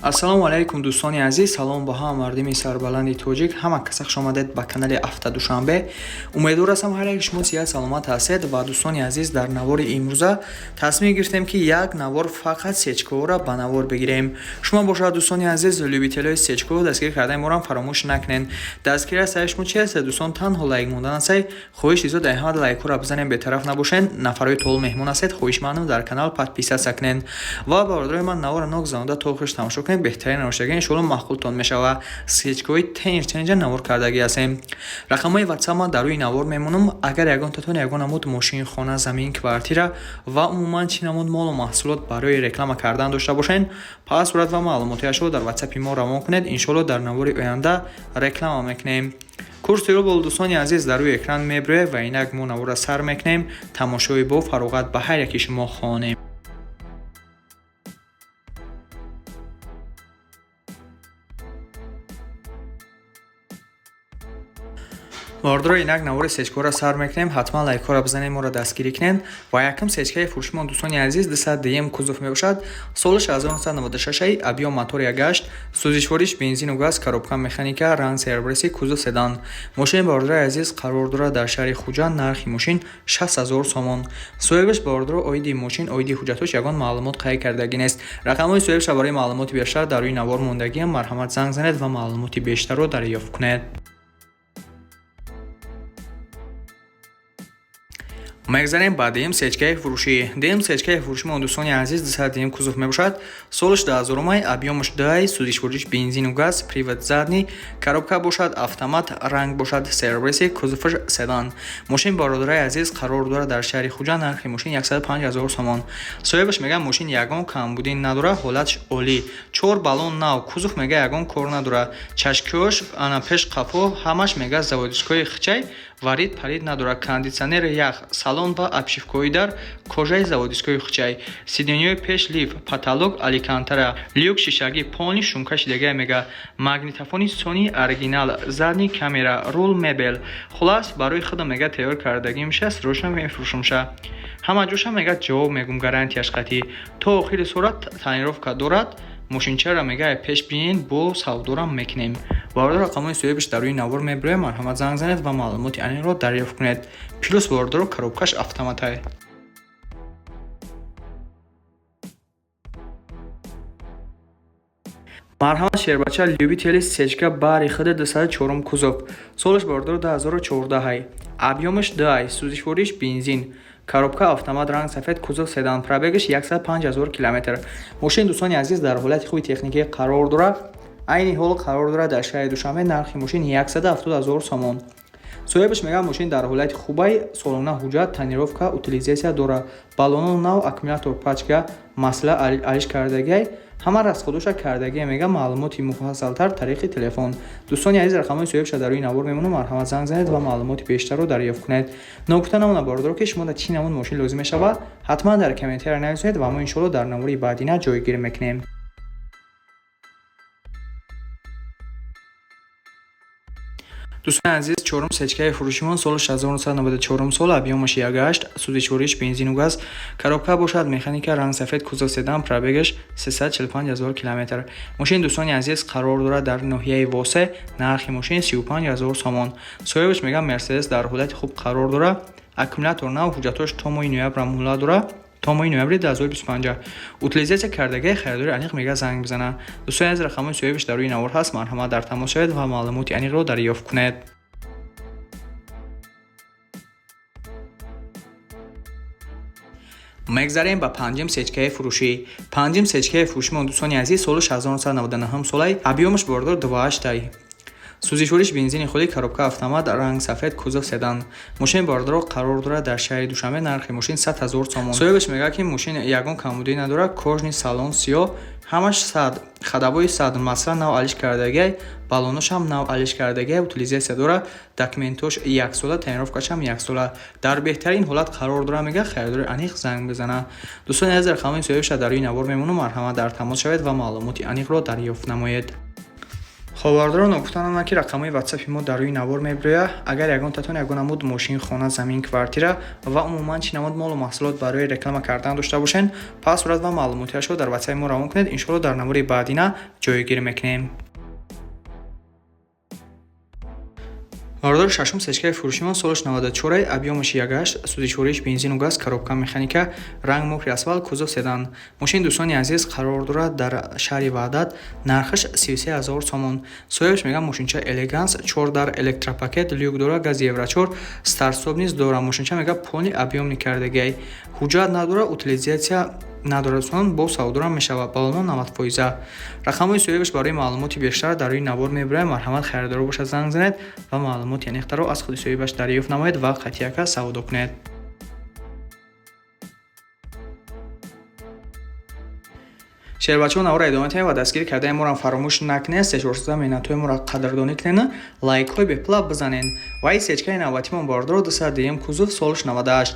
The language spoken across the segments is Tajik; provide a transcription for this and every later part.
Ассалому алайкум, дӯстони азиз. Салом ба ҳама мардими сарбаланди тоҷик. Ҳама каса хуш омадед ба канали Авто Душанбе. Умедвор ҳастам, ҳар яки шумо сиҳат саломат ҳастед. Ва, дӯстони азиз, дар навори имрӯза тасмим гирифтем, ки як навор фақат сечкаҳоро ба навор бигирем. Шумо бошад, дӯстони азиз, любителои сечкаҳо, дастгирӣ кардани моро фаромӯш накунед. Дастгирӣ аз саи шумо чи аст, дӯстон? Танҳо лайк мондан астай. Хоҳиши зиёд, дар ҳама лайкҳоро бизанем, бетараф набошед. Нафарҳои то ҳол меҳмон ҳастед, хоҳишмандам, дар канал подписаться кунед. Ва, бародарои ман, навора ногзаронда то охирш тамошо кунед. Беҳтарин навоштагӣ, иншоалло, маъқултон мешавад. Сечкаҳои тенҷ тенҷа навор кардагӣ ҳастем. Рақамҳои ватсап ман дар рӯи навор мемонам. Агар ягонтатон ягон намуд мошин, хона, замин, квартира ва умуман чӣ намуд молу маҳсулот барои реклама кардан дошта бошед, пас сурат ва маълумотҳояшро дар ватсапи мо равон кунед. Иншоалло, дар навори оянда реклама мекунем. Курси рубл, дӯстони азиз, дар рӯи экран мебирояд. Ва инак мо наворро сар мекунем. Тамошои бо фароғат ба ҳар яки шумо хонем. Бародаро, инак навори сечкаҳоро сар мекунем. Ҳатман лайкҳоро бизанед, моро дастгирӣ кунед. Ва якум сечкаи фурӯшимон, дӯстони азиз, 200 м кузов мебошад. Солаш 1996, объём мотор 1,8, сӯзишвориш бензину газ, коробка механика, ранг серебристый, кузов седан. Мошини, бародарои азиз, қарор дорад дар шаҳри Хуҷанд. Нархи мошин 60 000 сомон. Соҳибаш, бародаро, оиди мошин, оиди ҳуҷҷатҳош ягон маълумот қайд кардагӣ нест. Рақамҳои соҳибаша барои маълумоти бештар дар рӯи навор мондагиам. Марҳамат, занг занед ва маълумоти бештарро дарёфт кунед. Мегзарем ба дуюм сечкаи фурӯшӣ. Дуюм сечкаи фурӯшимон, дӯстони азиз, 200 м кузов мебошад. Солаш 2000-умай, объёмаш 2, сӯзишвориш бензину газ, привод задний, коробка бошад автомат, ранг бошад серебристый, кузоваш седан. Мошин, бародарои азиз, қарор дорад дар шаҳри Хуҷанд. Нархи мошин 105 000 сомон. Соҳибаш мегӯяд, мошин ягон камбудӣ надорад, ҳолатш олӣ, чор баллон нав, кузов, мега, ягон кор надорад, чашкиҳош ана пеш, қафо ҳамаш, мега, заводской хичай, варид парид надорад, кондитсионер, ях, салон ва обшивкаҳои дар кожаи заводской хичай, сиденьяҳои пеш лиф, потолок алькантара, люк шишагӣ, полный шумка шидагия, мега, магнитофони Сони оригинал, задний камера, рул мебел. Хулас, барои худам, мега, тайёр кардагӣ меша, срочно мефурӯшумша. Ҳама ҷоша, мега, ҷавоб мегум, гарантияш қатъӣ. То охири сурат тонировка дорад мошинчаро, мега, пеш биен, бо савдорам мекунем. Бародар, рақамҳои соҳибаш дар рӯи навор мебирояд. Марҳамат, занг занед ва маълумоти аниқро дарёфт кунед. Плюс, бародаро, коробкаш автоматай. Марҳамат, шербача, любители сечка, бари худ 204 кузов. Солаш, бародаро, 2014, объёмаш 2, сӯзишвориш бензин, коробка автомат, ранг сафед, кузов седан, пробегаш 105 000 километр. Мошин, дӯстони азиз, дар ҳолати хуби техникӣ қарор дорад. Айни ҳол қарор дорад дар шаҳри Душанбе. Нархи мошин 170 000 сомон. Соҳибаш мегӯяд, мошин дар ҳолати хубай, солона ҳуҷҷат, тонировка, утилизация дорад, баллоно нав, аккумулятор пачка, масла алиш кардагиай, ҳама расходоша кардагия, мега. Маълумоти муфассалтар тариқи телефон. Дӯстони азиз, рақамҳои соҳибша дар рӯи навор мемонам. Марҳамат, занг занед ва маълумоти бештарро дарёфт кунед. Ногуфта намонад, бародаро, ки шумо дар чӣ намуд мошин лозим мешавад, ҳатман дар комментария нависед ва мо иншоалло дар навори баъдина ҷойгир мекунем. Дӯстони азиз, чорум сечкаи фурӯшимон соли 1994 сол, объёмаш 1,8, сӯзишвориш бензину газ, коробка бошад механика, ранг сафед, кузов седан, пробегаш 345 ҳазор километр. Мошин, дӯстони азиз, қарор дорад дар ноҳияи Восе. Нархи мошин 35 ҳазор сомон. Соҳибаш мегӯяд, Мерседес дар ҳолати хуб қарор дорад, аккумулятор нав, ҳуҷҷатҳош то моҳи ноябр муҳлат дорад, то моҳи ноябри 2025. Утилизация кардагии, харидори аниқ, мега, занг бизана. Дӯстони азиз, рақамҳои соҳибаш дар рӯи навор ҳаст. Марҳамат, дар тамос шавед ва маълумоти аниқро дарёфт кунед. Мегзарем ба панҷум сечкаи фурӯшӣ. Панҷум сечкаи фурӯшимон, дӯстони азиз, соли 1999 солай, объёмаш, бордор, 2,8, сӯзишвориш бензини холӣ, коробка автомат, ранг сафед, кузов седан. Мошини, бародаро, қарор дорад дар шаҳри Душанбе. Нархи мошин 100 000 сомон. Соҳибаш мегӯяд, ки мошин ягон камбудӣ надорад, кожаный салон сиёҳ, ҳамаш сад, ходовои сад, масла нав алиш кардагиай, баллоношам нав алиш кардагиай, утилизация дорад, документош яксола, тонировкашам яксола, дар беҳтарин ҳолат қарор дорад, мегӯяд. Харидори аниқ занг бизанад. Дӯстони азиз, рақамҳои соҳибаша дар рӯи навор мемонам. Марҳамат, дар тамос шавед ва маълумоти аниқро дарёфт намоед. Ховардорон, гуфтанам, ки рақамҳои ватсапи мо дар рӯи навор мебирояд. Агар ягонтатон ягон намуд мошин, хона, замин, квартира ва умуман чӣ намуд молу маҳсулот барои реклама кардан дошта бошед, пас сурат ва маълумотиашро дар ватсапи мо равон кунед. Иншоалло, дар навори баъдина ҷойгир мекунем. Бародари, шашум сечкаи фурӯшимон солаш 94, объёмаш 1,8, сӯзишвориш бензину газ, коробка механика, ранг мокрый асфалт, кузов седан. Мошин, дӯстони азиз, қарор дорад дар шаҳри Ваҳдат, нархаш 33 ҳазор сомон. Соҳибаш мегӯяд, мошинча элеганс, чор дар, электропакет, люк дорад, гази евро 4, старт-стоп низ дорад. Мошинча, мегӯяд, полный объёмный кардагиай, ҳуҷҷат надорад, утилизация надорад. Дӯстон, бо савдорам мешавад, баллоно 90%. Рақамҳои соҳибаш барои маълумоти бештар дар рӯи навор мебирояд. Марҳамат, харидоро бошад, занг занед ва маълумоти аниқтарро аз худи соҳибаш дарёфт намоед ва қатъияка савдо кунед. Шербачаҳо, навора идома диҳем ва дастгирӣ кардани моро фаромӯш накунед. Сечорсода меҳнатҳои моро қадрдонӣ кунед, лайкҳои бепула бизанед. Ва ин сечкаи навбатимон, бордоро, 200 м кузов, солш 98,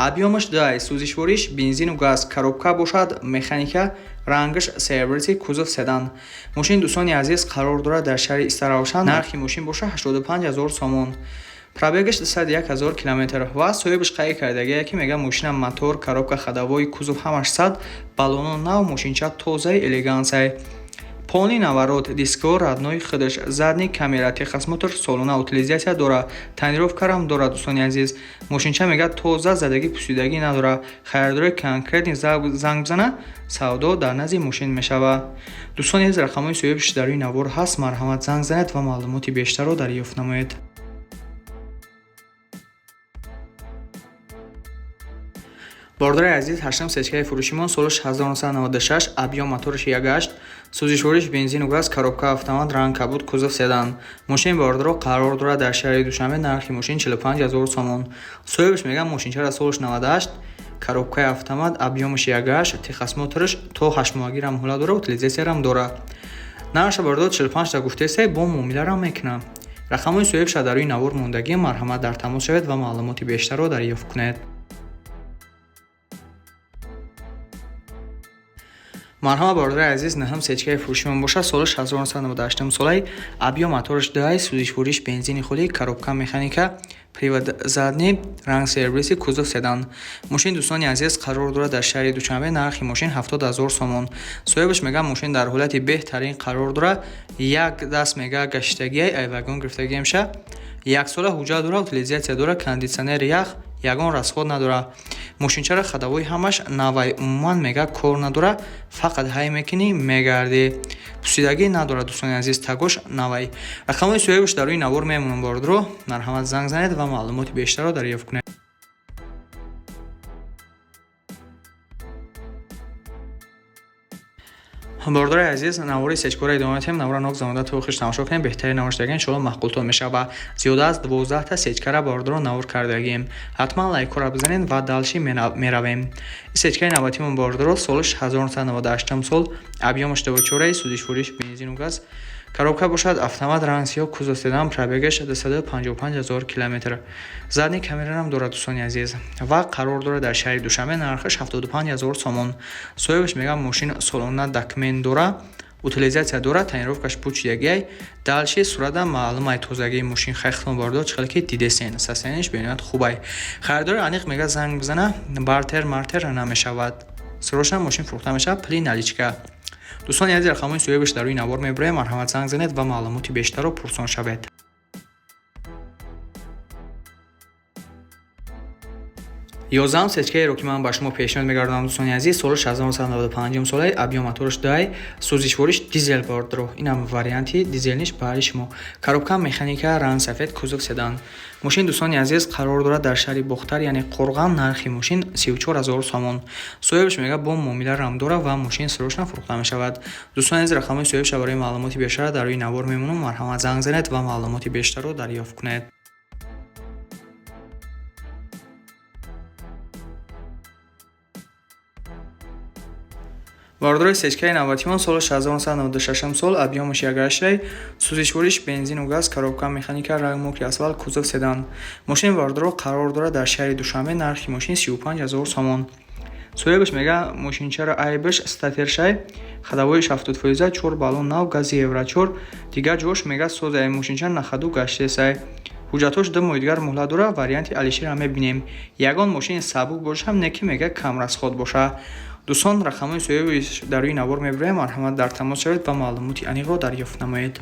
объёмаш 2, сӯзишвориш бензину газ, коробка бошад механика, рангаш серебристый, кузов седан. Мошин, дӯстони азиз, қарор дорад дар шаҳри Истаравшан, нархи мошин бошад 85 ҳазор сомон, пробегаш 201 ҳазор километр. Ва соҳибаш қайд кардагие, ки мегӯяд, мошина мотор, коробка, ходовой, кузов ҳамаш сад, баллоно нав, мошинча тозаи элегансай, полный наворот, диско родной худаш, задний камера, техосмотр солона, утилизация дорад, тонировкарам дорад. Дӯстони азиз, мошинча, мегӯяд, тоза, задагӣ, пусидагӣ надорад. Харидори конкретный занг бизана, савдо дар назди мошин мешавад. Дӯстони азиз, рақамҳои соҳибаш дар рӯи навор ҳаст. Марҳамат, занг занед ва маълумоти бештарро дарёфт намоед. Бордори азиз, ҳаштам сечкаи фурӯшимон солаш 1996, объём мотораш 1,8, сӯзишвориш бензину газ, коробка автомат, ранг кабуд, кузов седан. Мошини бордоро қарор дорад дар шаҳри Душанбе, нархи мошин 45 ҳазор сомон. Соҳибаш мегӯяд, мошинчара солаш 98, коробкаи автомат, объёмаш 1,8, техосмотраш то ҳаштмоҳагирам муҳлат дорад, утилизатсиярам дорад. Нархша, бордор, 45 та гуфтесте, бо муомиларам мекунам. Рақамҳои соҳибша дар рӯи навор мондагӣ. Марҳамат, дар тамос шавед ва маълумоти бештарро дарёфт кунед. Марҳама, бародари азиз, наҳам сечкаи фурӯшимон бошад солаш 1998 солаи, объём мотораш 2, сӯзишвориш бензини холӣ, коробка механика, привод задний, ранг серебристый, кузов седан. Мошин, дӯстони азиз, қарор дорад дар шаҳри Душанбе, нархи мошин 70 ҳазор сомон. Соҳибаш мегӯяд, мошин дар ҳолати беҳтарин қарор дорад, як даст, мегӯяд, гаштагиай, ай вагон гирифтагиамша, яксола ҳуҷҷат дорад, утилизация дорад, кондитсионери ях, ягон расход надорад. Мошинчара ходовой ҳамаш навай, умуман, мега, кор надорад, фақат ҳай мекунӣ, мегардӣ, пусидагӣ надорад. Дӯстони азиз, тагош навай. Рақамҳои соҳибаш дар рӯи навор мемонам. Бордро, марҳамат, занг занед ва маълумоти бештарро дарёфт кунед. Бордори азиз, навори сечкора идома метиҳем. Навора нок замонда то охирш тамошо кунем, беҳтарин навор шудагӣ, иншоалло, маъқултон мешавад. Зиёда аз 12-та сечкара, бордоро, навор кардагием. Ҳатман лайкҳоро бизанед ва дальше меравем. Сечкаи навбатимон, бордоро, солаш 1998 сол, объёмаш 24, сӯзишвориш бензину газ, коробка бошад автомат, ранг сиёҳ, кузов седан, пробегаш 255 ҳазор километр, задний камерарам дорад, дӯстони азиз, ва қарор дорад дар шаҳри Душанбе, нархаш 75 ҳазор сомон. Соҳибаш мегӯяд, мошин солона документ дора, утилизация дорад, тонировкаш пучидагиай. Дальше сурата маълумай тозагии мошин. Хайхтон, бордор, чӣ хеле ки дидесен, состояниеш бениҳоят хубай. Харидори аниқ, мега, занг бизана, бартер мартер намешавад, срочно мошин фурӯхта мешавад, пули наличка. Дӯстони азиз, рақамҳои соҳибаш дар рӯи навор мебироем. Марҳамат, занг занед ва маълумоти бештарро пурсон шавед. 11-ум сечкаеро, ки ман ба шумо пешниҳод мегардонам, дӯстони азиз, соли 1995 солаи, объём мотораш 2, сӯзишвориш дизел. Бордро, инам варианти дизелниш баҳри шумо, коробка механика, ранг сафед, кузов седан. Мошин, дӯстони азиз, қарор дорад дар шаҳри Бохтар, яъне Қурған, нархи мошин 34 ҳазор сомон. Соҳибаш мегӯяд, бо муомила рам дорад ва мошин срочно фурӯхта мешавад. Дӯстони азиз, рақамҳои соҳибша барои маълумоти бештар дар рӯи навор мемонам. Марҳамат, занг занед ва маълумоти бештарро дарёфт кунед. Бародари, сечкаи навбатимон соли 1996 сол, объёмаш 1,8, сӯзишвориш бензину газ, коробка механика, ранг мокрый асфалт, кузов седан. Мошини бародаро қарор дорад дар шаҳри Душанбе, нархи мошин 35 ҳазор сомон. Соҳибаш мега, мошинчаро айбаш стартершай, ходовойш 70%, чор баллон нав, гази евро 4, дигар ҷош мега созай, мошинча на ходу гаштесай. Ҳуҷҷатҳош 2 моҳи дигар муҳлат дорад. Варианти Алишерам мебинем. Ягон мошини сабук бошам, не ки мега камрасход боша. Дӯстон, рақамҳои соҳиби дар рӯи навор мебарем, марҳамат, дар тамос шавед ва маълумоти аниқро дарёфт намоед.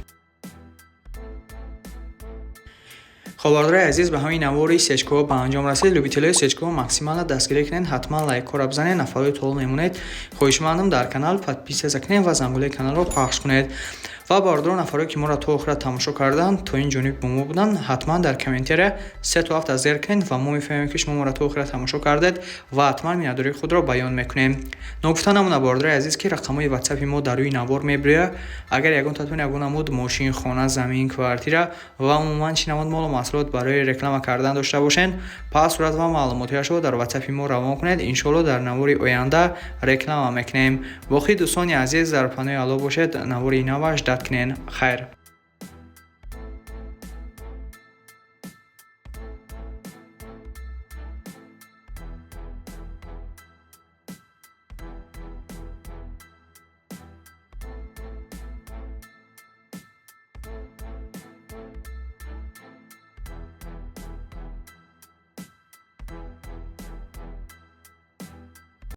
Хоб, бародарои азиз, ба ҳамин навори сечкаҳо ба анҷом расид. Любителои сечкаҳо максимально дастгирӣ кунед, ҳатман лайкҳоро бизанед. Нафарҳои то ҳол мемонед, хоҳишмандам, дар канал подписаться кунед ва зангулаи каналро пахш кунед. Ва бародарон, нафарое ки моро то охира тамошо карданд, то ин ҷониб бо мо буданд, ҳатман дар комментария се то ҳафта зер кунед ва мо мефаҳмем, ки шумо моро то охира тамошо кардед, ва ҳатман миннатдории худро баён мекунем. Ногуфта намонад, бародарои азиз, ки рақамҳои ватсапи мо дар рӯи навор мебирояд. Агар ягон татон ягон намуд мошин, хона, замин, квартира ва умуман чӣ намуд молу маҳсулот барои реклама кардан дошта бошед, пас сурат ва маълумотҳояшро дар ватсапи мо равон кунед. Иншоалло, дар навори оянда реклама мекунем. Боқӣ, дӯстони азиз, дар паноҳи Аллоҳ бошед. Навори наваш ждать кунед. Хайр.